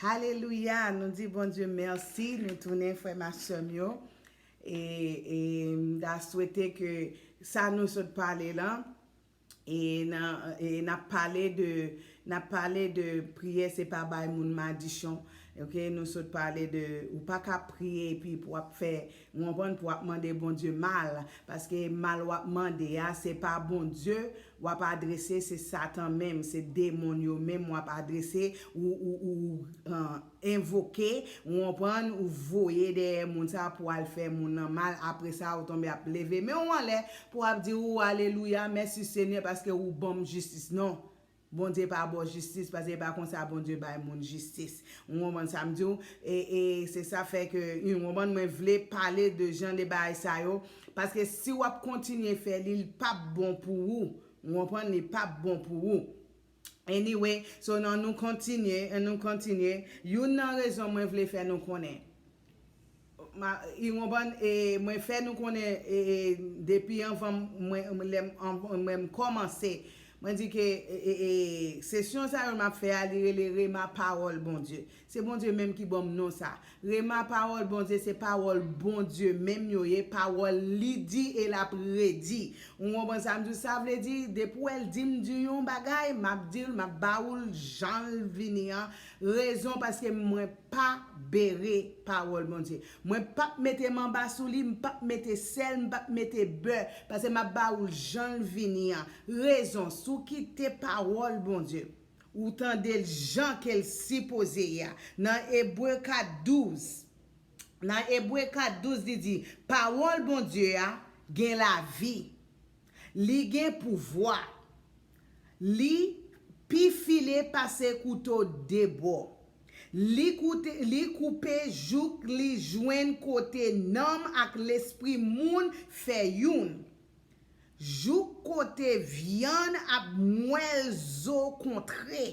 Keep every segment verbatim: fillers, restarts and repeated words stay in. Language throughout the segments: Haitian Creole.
Alelouya, nou di Bondye mèsi, nou tounen frè m ak sè m yo. E, e m ta swete ke sa nou sot pale la, e nan, e n ap pale de, n ap pale de priyè, se pa bay moun madichon. Ok, nou sot pale de, ou pa ka priye epi pou w ap fè, ou konprann, pou w ap mande Bondye mal, paske mal w ap mande a, se pa Bondye w ap adrese, se Satan menm, se demon yo menm w ap adrese, ou, ou, ou, ah, envoke, ou konprann, ou voye dèyè moun sa pou al fè moun nan mal, apre sa, ou tonbe ap leve men w anlè, pou ap di, ou, alelouya, mèsi Senyè, paske ou ban m jistis. Non. Bondye pa ba w jistis, paske e pa konsa Bondye bay moun jistis. Ou konprann sa m di w? E, e se sa fè ke, ou konprann, mwen vle pale de jan de bagay sa yo, paske si w ap kontinye fè li, li p ap bon pou ou. Ou konprann, li p ap bon pou ou. Anyway, so nan nou kontinye, an nou kontinye. Youn nan rezon mwen vle fè nou konnen. Ma, ou konprann, e, mwen fè nou konnen, e, e, depi anvan mwen, mwen, lè m, an, mwen m kòmanse, mwen di ke, e, e, e, sesyon sa yo m ap fè a, li rele Rema Pawòl Bondye. Se Bondye menm ki ban m non sa. Rema Pawòl Bondye, se pawòl Bondye menm yo ye, pawòl li di e l ap redi. Ou konprann sa m di w? Sa vle di, depi w wè l di m di yon bagay, m ap di l, m ap ba ou l jan l vini an. Rezon, paske mwen pa bere pawòl Bondye. Mwen p ap mete manba sou li, m p ap mete sèl, m p ap mete bè, paske m ap ba ou l jan l vini an. Rezon, si w kite pawòl Bondye, ou tande l jan ke l sipoze ye a. Nan Ebre kat douz, nan Ebre kat douz, li di, pawòl Bondye a gen lavi, li gen pouvwa, li pi file pase kouto de bò. Li koute, li koupe jouk li jwenn kote nanm ak lespri moun fè youn, jouk kote vyann ak mwèl zo kontre.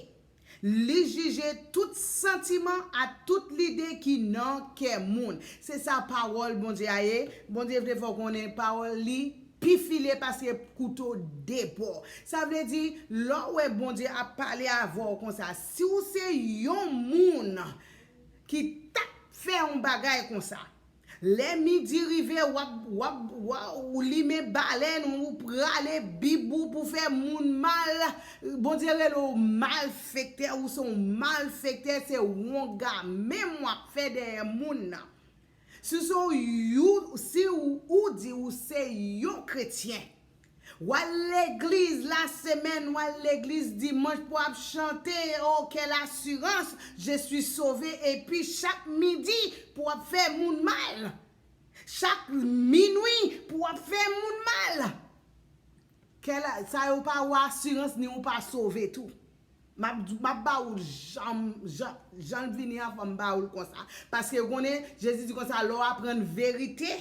Li jije tout santiman ak tout lide ki nan kè moun. Se sa pawòl Bondye a ye. Bondye vle fè w konnen pawòl li pi file pase kouto de bò. Sa vle di, lè w wè Bondye ap pale avè w konsa, si w se yon moun ki t ap fè yon bagay konsa, lè midi rive, w ap, w ap, w ap, ou limen balèn, ou prale bib ou pou fè moun mal, Bondye rele w malfektè, ou se yon malfektè, se wonga menm w ap fè dèyè moun nan. Si se w, si w, ou di ou se yon kretyen, w al legliz lasemèn, w al legliz dimanch pou w ap chante, oh, quelle assurance, je suis sauvé, epi chak midi pou w ap fè moun mal. Chak minwi pou w ap fè moun mal. Kèl, sa yo pa ou asirans ni ou pa sove tou. M ap, m ap ba ou l jan, jan, jan l vini an, fò m ba ou l konsa. Paske ou konnen, Jezi di konsa, lè w aprann verite,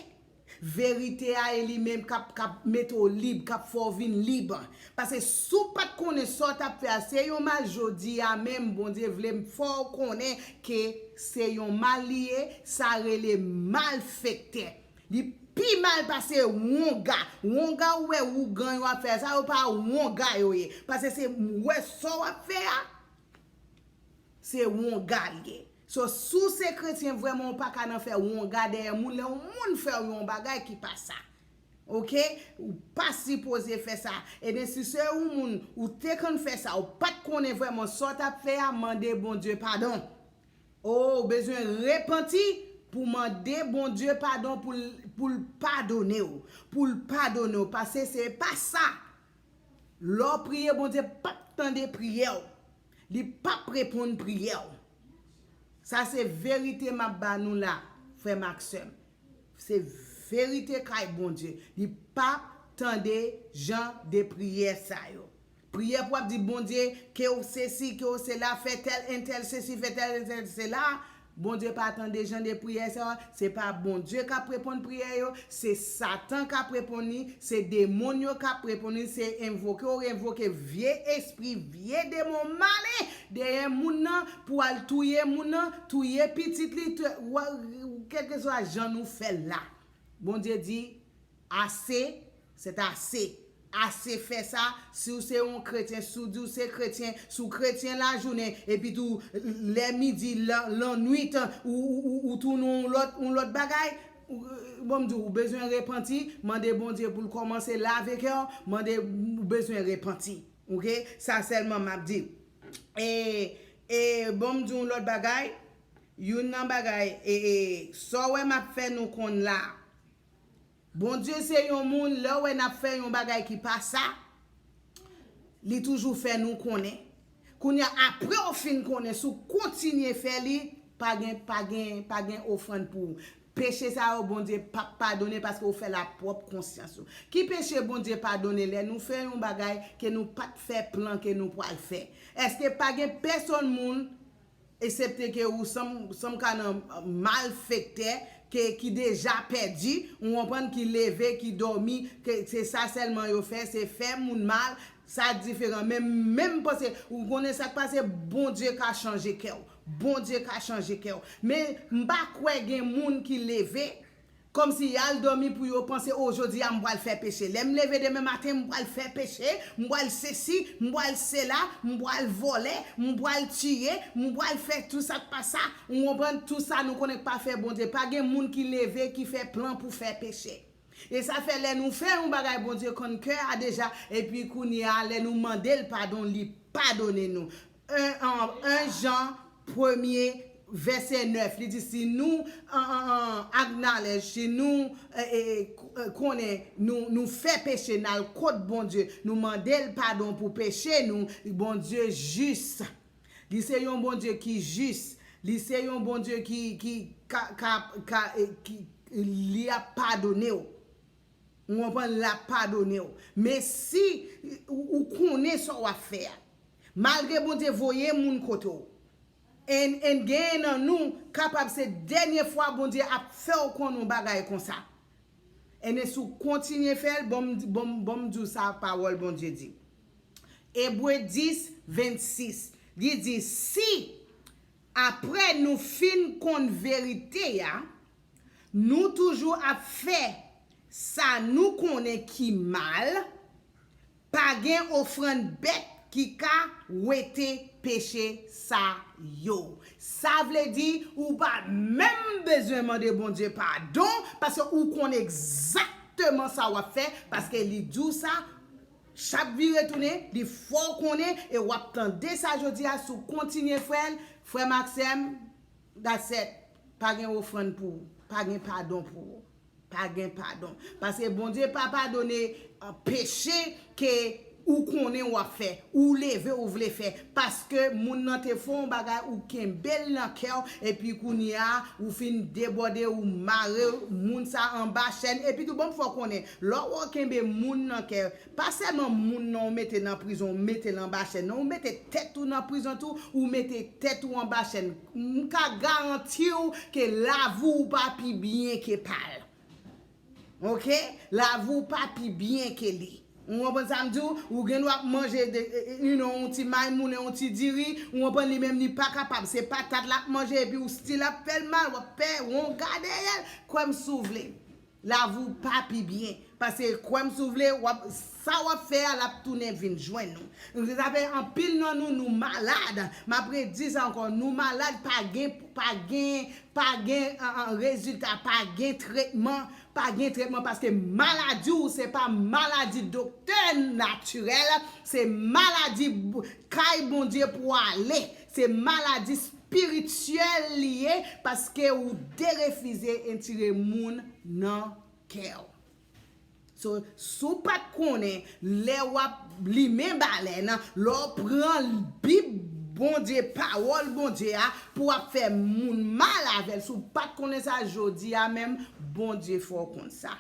verite a e li menm k ap, k ap mete w lib, k ap fè w vin lib. Paske si w pa t konnen sa w t ap fè a, se yon mal jodi a menm, Bondye vle m fè w konnen ke se yon mal li ye, sa rele malfektè. Li pi mal pase wonga. Wonga ou wè ougan yo ap fè, sa yo pa wonga yo ye. Paske se, ou wè sa w ap fè a, se wonga l ye. So, si w se kretyen vrèman, ou pa ka nan fè wonga dèyè moun, lè yon moun fè w yon bagay ki pa sa. Oke? Ou pa sipoze fè sa. Ebyen, si se yon moun, ou te konn fè sa, ou pa t konnen vrèman sa w t ap fè a, mande Bondye padon. O, ou bezwen repanti pou mande Bondye padon pou l, pou l padone w. Pou l padone w. Paske se pa sa. Lè w priye, Bondye p ap tande priyè w. Li p ap reponn priyè w. Sa se verite m ap ba nou la, frè m ak sè m. Se verite kay Bondye. Li p ap tande jan de priyè sa yo. Priyè pou w ap di Bondye, ke w sesi, ke w sela, fè tèl entèl sesi, fè tèl entèl sela. Bondye pa tande jan de priyè sa yo. Se pa Bondye k ap reponn priyè yo, se Satan k ap reponn li, se demon yo k ap reponn li, se envoke w envoke vye espri, vye demon malen dèyè moun nan pou al touye moun nan, touye pitit li, tou-, wa-, kèlkeswa jan nou fè l la. Bondye di, ase, c'est assez. ase fè sa, si w se yon kretyen, si w di w se kretyen, si w kretyen lajounen, epi tou lè midi, lan- lannwit, ou, ou, ou, ou tounen yon lòt, yon lòt bagay, ou- bon, m di w, ou bezwen repanti, mande Bondye pou l kòmanse lave kè w, mande ou bezwen repanti. Oke? Sa sèlman m ap di. E, e, bon, m di w yon lòt bagay, youn nan bagay, e, e, sa w wè m ap fè nou konn la, Bondye se yon moun, lè w wè n ap fè yon bagay ki pa sa, li toujou fè nou konnen. Kounye a, apre w fin konnen, si w kontinye fè li, pa gen, pa gen, pa gen ofrann pou ou. Peche sa yo, Bondye p ap padone paske w fè l ak pwòp konsyans ou. Ki peche Bondye padone lè nou fè yon bagay ke nou pa t fè plan ke nou pral fè? Èske pa gen pèsonn moun, eksepte ke ou sanm, sanm ka nan malfektè, ke, ki deja pèdi, ou konprann, ki leve, ki dòmi, ke se sa sèlman yo fè, se fè moun mal, sa diferan. Men, men m panse, ou konnen sa k pase, Bondye ka chanje kè w. Bondye ka chanje kè w. Men, m pa kwè gen moun ki leve, kòmsi y al dòmi pou yo panse, o, jodi a m pral fè peche. Lè m leve demen maten, m pral fè peche, m pral sesi, m pral sela, m pral vòlè, m pral tiye, m pral fè tou sa k pa sa. Ou konprann? Tou sa nou konnen k pa fè Bondye. Pa gen moun ki leve, ki fè plan pou fè peche. E sa fè lè nou fè yon bagay, Bondye konn kè a deja, epi kounye a, lè nou mande l padon, li padone nou. En, en, en Jan premye, vèsè nèf, li di, si nou, an, an, an, acknowledge, si nou, e, e, e, k- e, konnen nou, nou fè peche, n al kot Bondye, nou mande l padon pou peche nou, Bondye jis. Li se yon Bondye ki jis. Li se yon Bondye ki, ki ka, ka, ka, e, ki, li ap padone w. Ou konprann, l ap padone w. Men si ou, ou konnen sa w ap fè a, malgre Bondye voye moun kote w, en, en genyen nan nou kapab se dènye fwa Bondye ap fè w konn yon bagay konsa. Ebyen, si w kontinye fè l, bon, m- bon, m- bon, m di w sa pawòl Bondye di. Ebre dis, vennsis, li di, si, apre nou fin konn verite a, nou toujou ap fè sa nou konnen ki mal, pa gen ofrann bèt ki ka wete peche sa yo. Sa vle di, ou pa menm bezwen mande Bondye padon, paske ou konn egzakteman sa w ap fè, paske li di w sa, chak vire tounen, li fè w konnen, e w ap tande sa jodi a, si w kontinye fè l, frè m ak sè m, that's it. Pa gen ofrann pou ou, pa gen padon pou ou. Pa gen padon. Paske Bondye pa padone, uh, peche ke ou konnen w ap fè, ou leve ou vle fè. Paske moun nan te fè yon bagay, ou kenbe l nan kè w, epi kounye a, ou fin debòde, ou mare moun sa anba chèn. Epi tou, bon, m fè w konnen, lè w kenbe moun nan kè, pa sèlman moun nan ou mete nan prizon, ou mete l anba chèn, non, ou mete tèt ou nan prizon tou, ou mete tèt ou anba chèn. M ka garanti w ke lavi w pa pi byen ke pa l. Oke? Lavi w pa pi byen ke li. Ou konprann sa m di w? Ou gen dwa ap manje de, e, e, you know, yon ti maymounen, yon ti diri, ou konprann, li menm li pa kapab. Se patat l ap manje epi ou still ap fè l mal, w ap fè wonga dèyè l. Kwè m si w vle. Lavi w pa pi byen. Paske kwè m si w vle, w ap, sa w ap fè a, l ap tounen vin jwenn ou. Sa fè anpil nan nou, nou malad. M ap redi sa ankò, nou malad, pa gen, pa gen, pa gen, an, an, rezilta, pa gen tretman, pa gen tretman, paske maladi w, se pa maladi doktè natirèl, se maladi b- kay Bondye pou w ale. Se maladi espirityèl li ye, paske ou derefize etire moun nan kè w. So, si w pa t konnen, lè w ap limen balèn, lè w pran Bib Bondye, pawòl Bondye a, pou w ap fè moun mal avè l, si w pa t konnen sa, jodi a menm, Bondye fè w konn sa.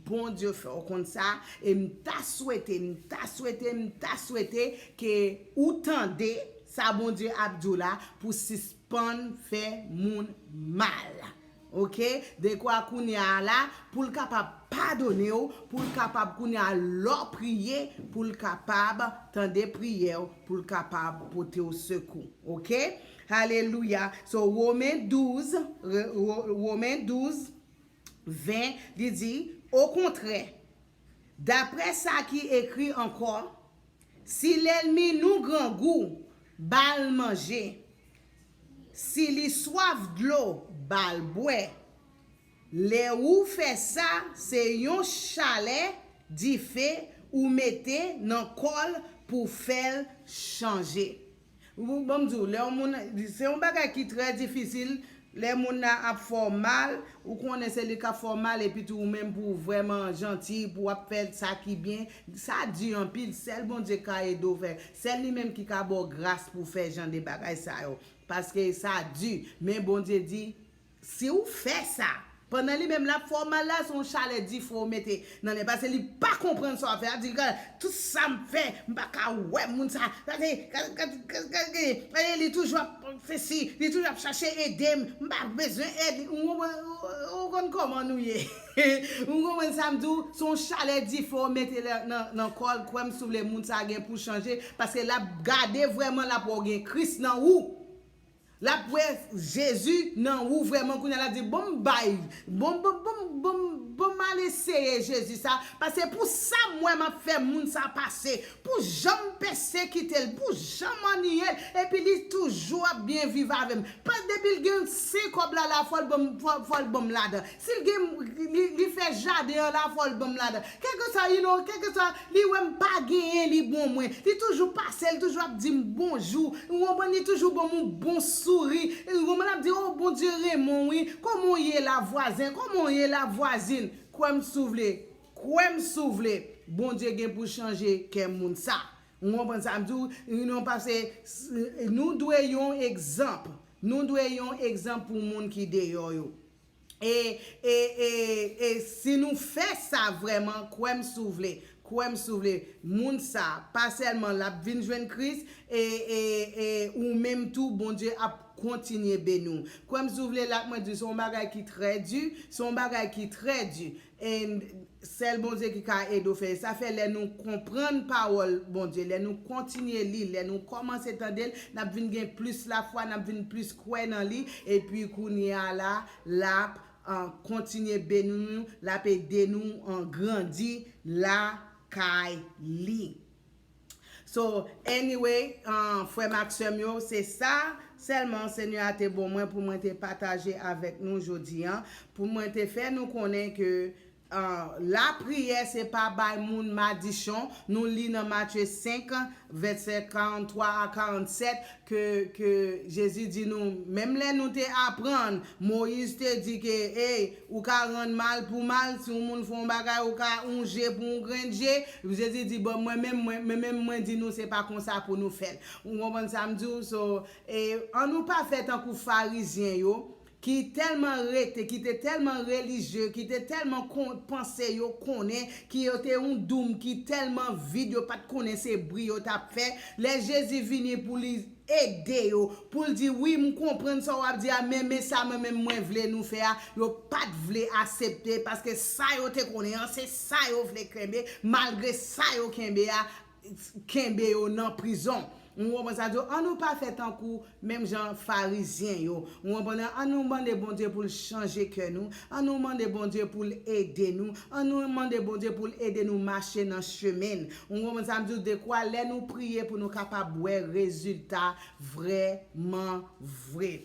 Bondye fè w konn sa, e m ta swete, m ta swete, m ta swete ke ou tande sa Bondye ap di w la pou sispann fè moun mal. Oke? Dekwa kounye a la, pou l kapab padone w, pou l kapab kounye a lè w priye, pou l kapab tande priyè w, pou l kapab pote w sekou. Oke? Alelouya. So, Women douz, Re- Wo- Women douz, ven, li di, okontrè, Daprè sa ki ekri ankò, si lènmi nou grangou, ba l manje. Si li swaf dlo, ba l bwè. Lè ou fè sa, se yon chalè dife ou mete nan kò l pou fè l chanje. Ou, ban m di w, lè yon moun, se yon bagay ki trè difisil, lè moun nan ap fè w mal, ou konnen se li k ap fè w mal, epi tou ou menm pou w vrèman janti, pou w ap fè sa ki byen, sa di anpil, sèl Bondye ka ede w fè, sèl li menm ki ka ba w gras pou w fè jan de bagay sa yo, paske sa di, men Bondye di, si w fè sa, pandan li menm l ap fè w mal la, se yon chalè dife w mete nan nen, paske li pa konprann sa w ap fè a, di, gad, tout sa m fè, m pa ka wè moun sa, gade, gade, gade, gade, gade, gade, li toujou ap fè si, li toujou ap chache ede m, m pa bezwen èd li, ou konprann, ou, ou konn kòman nou ye. Ou konprann sa m di w, se yon chalè dife w mete la, nan, nan kò l, kwè m si w vle, moun sa gen pou chanje, paske l ap gade vrèman, l ap wè w gen Kris nan ou. L ap wè Jezi nan ou vrèman kounye a, l ap di, bon, m bay, bon, bon, bon, bon, bon, m al eseye Jezi sa, paske pou sa m wè m ap fè moun sa pase, pou jan m pèsekite l, pou jan m anniye l, epi li toujou ap byen viv avè m. Depi l gen sen kòb la, la fò l ban m, fò, fò l ban m ladan. Si l gen, li, li fè jaden an la, fò l ban m ladan. Kèlkeswa, you know, kèlkeswa, li wè m pa genyen, li bon mwen. Li toujou pase, li toujou ap di m bonjou. Ou konprann, li toujou ban m yon bon souri. Ou konprann, l ap di, oh, Bondye renmen w, wi. Kòman w ye la, vwazen? Kòman w ye la, vwazin? Kwè m si w vle. Kwè m si w vle. Bondye gen pou chanje kè moun sa. Ou konprann sa m di w? You know, paske nou dwe yon egzanp. Nou dwe yon egzanp pou moun ki deyò yo. E, e, e, e si nou fè sa vrèman, kwè m si w vle, kwè m si w vle, moun sa, pa sèlman l ap vin jwenn Kris, e, e, e ou menm tou, Bondye ap kontinye beni w. Kwè m si w vle, la mwen di, se yon bagay ki trè di, se yon bagay ki trè di. E sèl Bondye ki ka ede w fè sa. Fè lè nou konprann pawòl Bondye, lè nou kontinye li, lè nou kòmanse tande l, n ap vin gen plis lafwa, n ap vin plis kwè nan li. Epi kounye a la, l ap, ah, kontinye beni nou, l ap ede nou, ah, grandi lakay li. So, anyway, ah, frè m ak sè m yo, se sa sèlman Senyè a te ban mwen pou mwen te pataje avèk nou jodi a, pou mwen te fè nou konnen ke, ah, lapriyè se pa bay moun madichon. Nou li nan Matye senk, vèsè karannntwa a karannsèt, ke, ke Jezi di nou, menm lè nou te aprann, Moyiz te di ke, ey, ou ka rann mal pou mal, si yon moun fè yon bagay, ou ka wonje pou yon grenn je. Jezi di, bon, mwen menm, mwen, mwen menm, mwen di nou, se pa konsa pou nou fè l. Ou konprann sa m di w? So, e, ann nou pa fè tankou Farizyen yo, ki tèlman rete, ki te tèlman relijye, ki te tèlman kon-, panse yo konnen, ki yo te yon doum ki tèlman vid, yo pa t konnen se bri yo t ap fè. Lè Jezi vini pou li ede yo, pou l di, wi, m konprann sa w ap di a, men, men sa mwen menm mwen vle nou fè a, yo pa t vle aksepte, paske sa yo te konnen an, se sa yo vle kenbe, malgre sa yo kenbe a, kenbe yo nan prizon. Ou konprann sa m di w? Ann nou pa fè tankou menm jan Farizyen yo. Ou konprann? Ann nou mande Bondye pou l chanje kè nou. Ann nou mande Bondye pou l ede nou. Ann nou mande Bondye pou l ede nou mache nan chemen l. Ou konprann sa m di w? Dekwa lè nou priye pou nou kapab wè rezilta vrèman vre.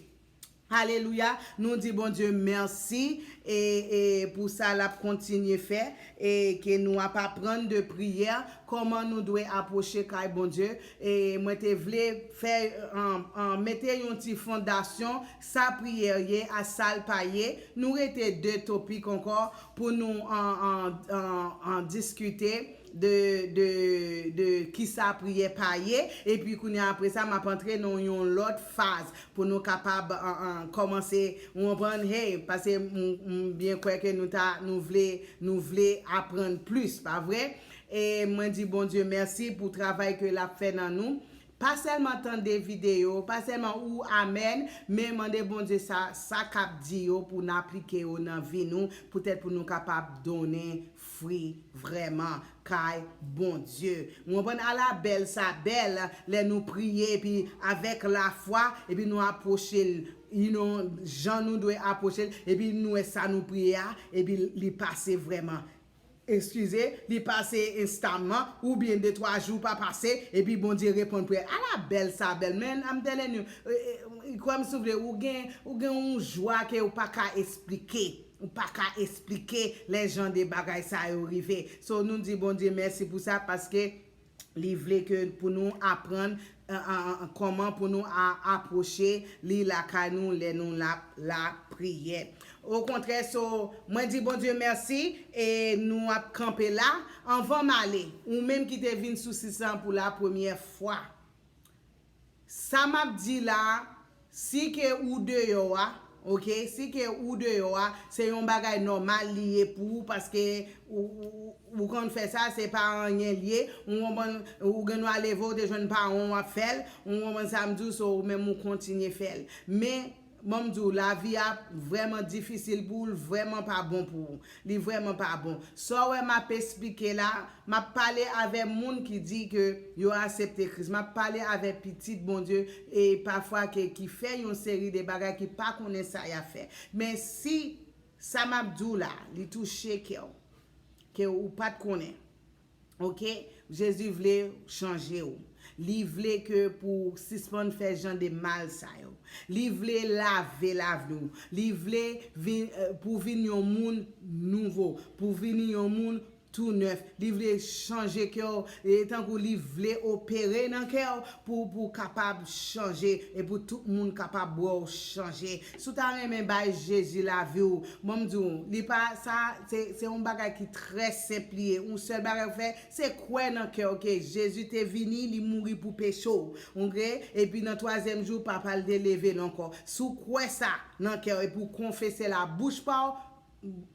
Alelouya, nou di Bondye mèsi e, e pou sa l ap kontinye fè e ke nou ap aprann de priyè, kòman nou dwe apwoche kay Bondye. E mwen te vle fè, an, an, mete yon ti fondasyon, sa priyè ye, a sa l pa ye. Nou rete de topik ankò pou nou an, an, an, an diskite de, de, de kisa priyè pa ye, epi kounye a, apre sa, m ap antre nan yon lòt faz pou nou kapab, an, an, kòmanse, ou konprann, hey, paske m, m byen kwè ke nou ta, nou vle, nou vle aprann plis, pa vre? E mwen di Bondye mèsi pou travay ke l ap fè nan nou. Pa sèlman tande videyo, pa sèlman ou amèn, men mande Bondye sa, sa k ap di yo pou n aplike yo nan vi nou, poutèt pou nou kapab donnen fwi vrèman kay Bondye. Ou konprann? Ala bèl sa bèl lè nou priye, epi avèk lafwa, epi nou apwoche l, you know, jan nou dwe apwoche l, epi nou wè sa nou priye a, epi li pase vrèman. eskize, li pase enstamman, oubyen de twa jou pa pase, epi Bondye reponn priyè. Ala bèl sa bèl, man, I'm telling you, e, e, kwè m si w vle, ou gen, ou gen yon jwa ke ou pa ka esplike. Ou pa ka esplike lè jan de bagay sa yo rive. So, nou di Bondye mèsi pou sa, paske li vle ke pou nou aprann, an, an, an, kòman pou nou a, apwoche li lakay nou lè nou la, la priyè. Okontrè, so, mwen di Bondye mèsi e nou ap kanpe la. Anvan m ale, ou menm ki te vin sou sit sa pou la premyè fwa, sa m ap di la, si ke ou deyò a, ok, si ke ou deyò a, se yon bagay nòmal li ye pou ou, paske ou, ou, ou konn fè sa, se pa anyen li ye, ou konprann, ou gen dwa leve, ou te jwenn paran w ap fè l, ou konprann sa m di w, so ou menm ou kontinye fè l. Men, ban m di w, lavi a vrèman difisil pou ou, l vrèman pa bon pou ou. Li vrèman pa bon. Sa w wè m ap esplike la, m ap pale avè moun ki di ke yo aksepte Kris. M ap pale avè pitit Bondye e pafwa ke, ki fè yon seri de bagay ki pa konnen sa y ap fè. Men si sa m ap di w la, li touche kè w, ke ou pa t konnen, ok? Jezi vle chanje w. Li vle ke pou w sispann fè jan de mal sa yo. Li vle lave lavi w. Li vle vin, eh, pou w vin yon moun nouvo, pou w vin yon moun tou nèf. Li vle chanje kè w, e tankou li vle opere nan kè w pou, pou w kapab chanje e pou tout moun kapab wè w chanje. Si w ta renmen bay Jezi lavi w, ban m di w, li pa, sa, se, se yon bagay ki trè senp li ye. Yon sèl bagay ou fè, se kwè nan kè w ke Jezi te vini, li mouri pou peche w, ok? Epi nan twazyèm jou, Papa l te leve l ankò. Si w kwè sa nan kè w epi w konfese l a bouch pa w,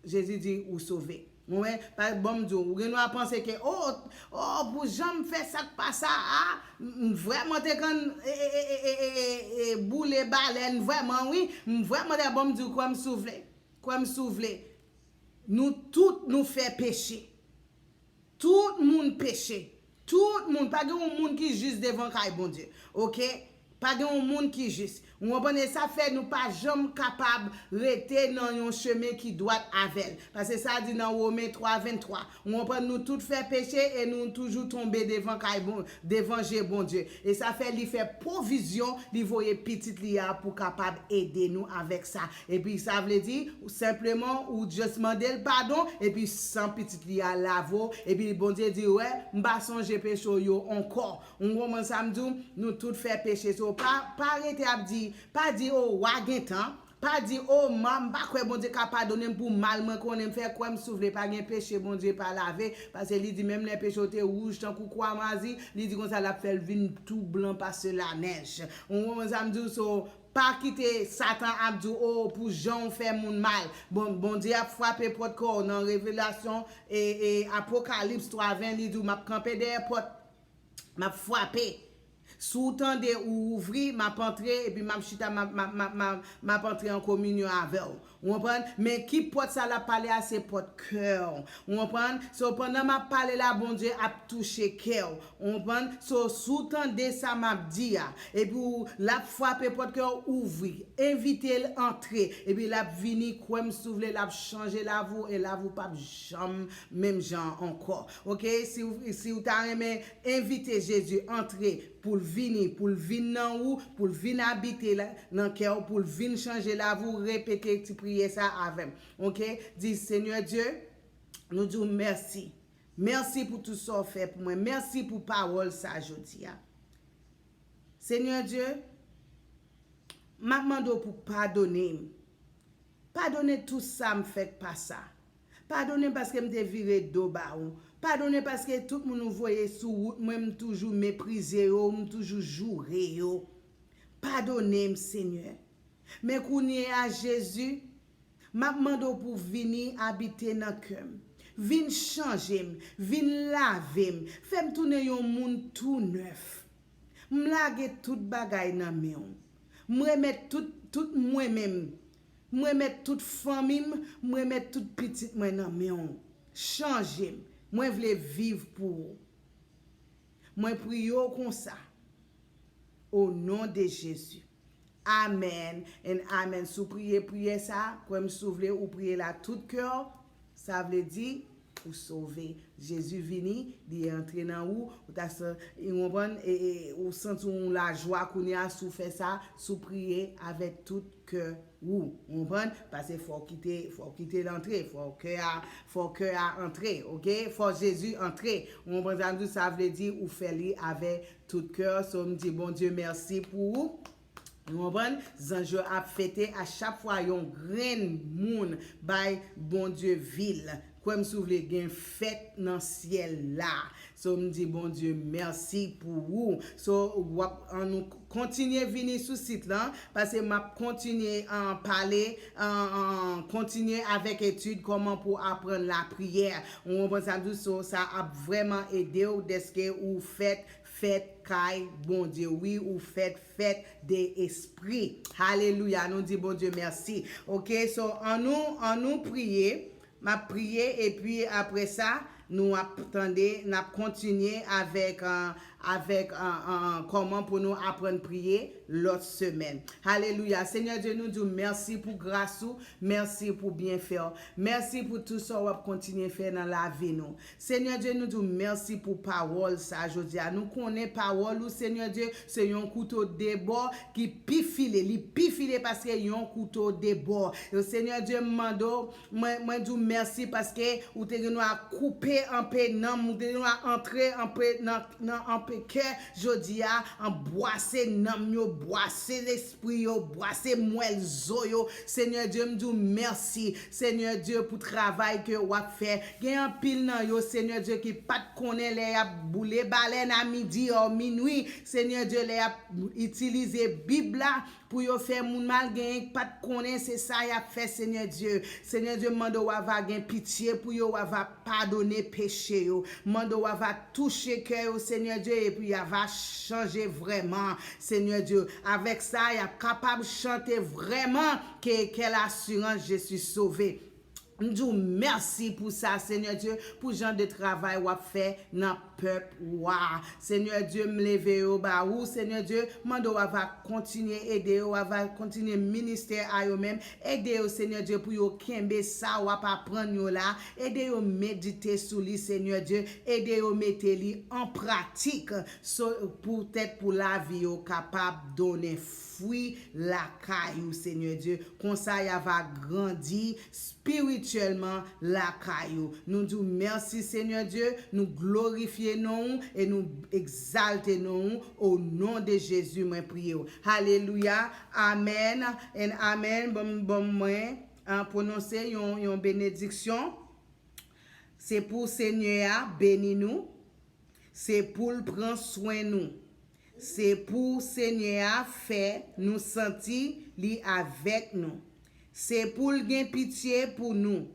Jezi di ou sove. Ou wè, pa, ban m di w, ou gen dwa panse ke, oh, oh, pou jan m fè sa k pa sa a, m, m vrèman te konn, e, e, boule balèn, vrèman, wi, m vrèman te, ban m di w, kwè m si w vle, kwè m si w vle, nou tout nou fè peche. Tout moun peche. Tout moun. Pa gen yon moun ki jis devan kay Bondye. Ok? Pa gen yon moun ki jis. Ou konprann? E sa fè nou pa janm kapab rete nan yon chemen ki dwat avè l. Paske sa di nan Women twa venntwa. Ou konprann? Nou tout fè peche e nou toujou tonbe devan kay Bon, devan je Bondye. E sa fè li fè pwovizyon, li voye pitit li a pou kapab ede nou avèk sa. Epi sa vle di, ou senpleman, ou just mande l padon, epi san pitit li a lave w, epi Bondye di, wè, m pa sonje peche w yo ankò. Ou konprann sa m di w? Nou tout fè peche. So, pa, pa rete ap di, pa di, o, w a gen tan. Pa di, o, m, m pa kwè Bondye ka padone m pou mal mwen konnen m fè, kwè m si w vle, pa gen peche Bondye pa lave, paske li di menm lè peche w te wouj tankou kwa mwazi, li di konsa l ap fè l vin tou blan pase lanèj. Ou konprann sa m di w? So, pa kite Satan ap di w, o, pou jan w fè moun mal. Bon, Bondye ap frape pòt kò w nan Revelasyon e, e Apokalips twa ven, li di w, m ap kanpe dèyè pòt. M ap frape. Si w tande ou ouvri, m ap antre, epi m ap chita, m ap, m ap, m ap, m ap, m ap antre an kominyon avè w. Ou konprann? Men ki pòt sa l ap pale a, se pòt kè w. Ou konprann? So, pandan m ap pale la, Bondye ap touche kè w. Ou konprann? So, si w tande sa m ap di a, epi w, l ap frape pòt kè w, ouvri. Envite l antre. Epi l ap vini, kwè m si w vle, l ap chanje lavi w, e lavi w p ap janm menm jan ankò. Ok? Si w, si w ta renmen envite Jezi antre pou l vini, pou l vin nan ou, pou l vin abite la, nan kè w, pou l vin chanje lavi w, repete ti priyè sa avè m. Ok? Di, Senyè Dye, nou di w mèsi. Mèsi pou tout sa w fè pou mwen. Mèsi pou pawòl sa jodi a. Senyè Dye, m ap mande w pou padone m. Padone tout sa m fè k pa sa. Padone m paske m te vire do ba ou. Padone paske tout moun ou voye sou wout mwen, m toujou meprize yo, m toujou joure yo. Padone m, Senyè. Men kounye a, Jezi, m ap mande w pou w vini abite nan kè m. Vin chanje m, vin lave m, fè m tounen yon moun tou nèf. M lage tout bagay nan men w. M remèt tout, tout mwen menm. M remèt tout fanmi m, m remèt tout pitit mwen nan men w. Chanje m. Mwen vle viv pou ou. Mwen priye w konsa. O non de Jezi. Amèn and amèn. Si w priye priyè sa, kwè m si w vle, ou priye l a tout kè w, sa vle di, ou sove. Jezi vini, li antre nan ou, ou ta san, ou konprann, e, e, ou santi yon lajwa kounye a si w fè sa, si w priye avèk tout kè ou, ou konprann, paske fò w kite, fò w kite l antre, fò kè a, fò kè a antre, oke, fò Jezi antre, ou konprann sa m di w, sa vle di ou fè li avèk tout kè w, so m di Bondye mèsi pou ou. Ou konprann? Zanj yo ap fete a chak fwa yon grenn moun bay Bondye vi l. Kwè m si w vle, gen fèt nan syèl la. So, m di Bondye mèsi pou ou. So, w ap, an nou kontinye vini sou sit lan, paske m ap kontinye an pale, an, an, kontinye avèk etid kòman pou aprann lapriyè. Ou konprann sa m di w? So, sa ap vrèman ede w dèske ou fèt, fèt kay Bondye. Wi, ou fèt, fèt de espri. Alelouya, nou di Bondye mèsi. Oke, so, an nou, an nou priye. M ap priye, epi apre sa, nou ap tande, n ap kontinye avèk, ah, avèk, ah, ah, kòman pou nou aprann priye lòt semèn. Alelouya. Senyè Dye, nou di w mèsi pou gras ou, mèsi pou byenfè w, mèsi pou tou sa w ap kontinye fè nan lavi nou. Senyè Dye, nou di w mèsi pou pawòl sa jodi a. Nou konnen pawòl ou, Senyè Dye, se yon kouto de bò ki pi file. Li pi file paske yon kouto de bò. Senyè Dye, m mande w, mwen, mwen di w mèsi paske ou te gen dwa koupe anpe nanm, ou te gen dwa antre anpe nan, nan anpe kè jodi a, an bwase nanm yo, bwase lespri yo, bwase mwèl zo yo. Senyè Dye, m di w mèsi. Senyè Dye, pou travay ke w ap fè. Gen anpil nan yo, Senyè Dye, ki pa t konnen lè y ap boule balèn a midi, o minwi. Senyè Dye, lè y ap itilize Bib la pou yo fè moun mal, genyen ki pa t konnen se sa y ap fè, Senyè Dye. Senyè Dye, m mande w, w ava gen pitye pou yo, w ava padone peche yo. M mande w, w ava touche kè yo, Senyè Dye, epi y ava chanje vrèman, Senyè Dye. Avèk sa, y ap kapab chante vrèman ke, quelle assurance, je suis sauvé. M di w mèsi pou sa, Senyè Dye, pou jan de travay w ap fè nan pèp ou a. Senyè Dye, m leve yo ba ou, Senyè Dye, mande w ava kontinye ede yo, ava kontinye ministè a yo menm. Ede yo, Senyè Dye, pou yo kenbe sa w ap aprann yo la. Ede yo medite sou li, Senyè Dye. Ede yo mete li an pratik. So, poutèt pou lavi yo kapab donnen fwi lakay ou, Senyè Dye. Konsa, y ava grandi espirityèlman lakay ou. Nou di w mèsi, Senyè Dye, nou glorifye non ou e nou egzalte non ou. O non de Jezi, mwen priye w. Alelouya. Amèn and amèn. Bon, bon, mwen, ah, pwononse yon, yon benediksyon. Se pou Senyè a beni nou. Se pou l pran swen nou. Se pou Senyè a fè nou santi li avèk nou. Se pou l gen pitye pou nou.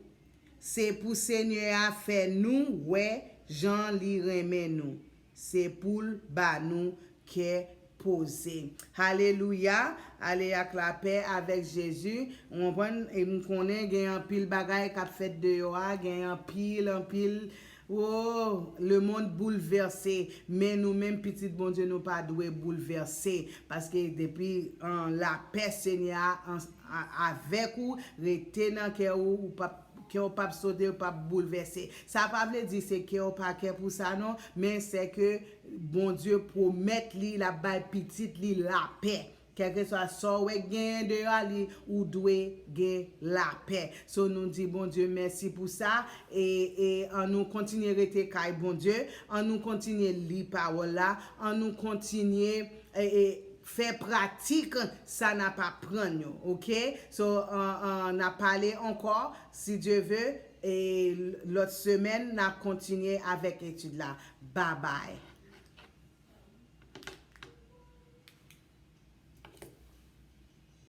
Se pou Senyè a fè nou wè jan li renmen nou. Se pou l ba nou kè poze. Alelouya! Ale ak lapè avèk Jezi. Ou konprann? E m konnen gen anpil bagay k ap fèt deyò a, gen anpil, anpil, oh, lemonn boulvèse. Men nou menm, pitit Bondye, nou pa dwe boulvèse. Paske depi, ah, lapè Senyè a, an, a, avèk ou, rete nan kè ou, ou p ap, kè w p ap sote, w p ap boulvèse. Sa pa vle di se kè w pa kè pou sa non, men se ke Bondye pwomèt li, l ap bay pitit li lapè. Kèlkeswa sa w wè k genyen deyò a li, ou dwe gen lapè. So, nou di Bondye mèsi pou sa, e, e an nou kontinye rete kay Bondye, an nou kontinye li pawòl la, an nou kontinye, e, e, fè pratik sa n ap aprann yo, oke? So, an, an, n ap pale ankò, si Dye ve, e lòt semèn, n ap kontinye avèk etid la. Babay.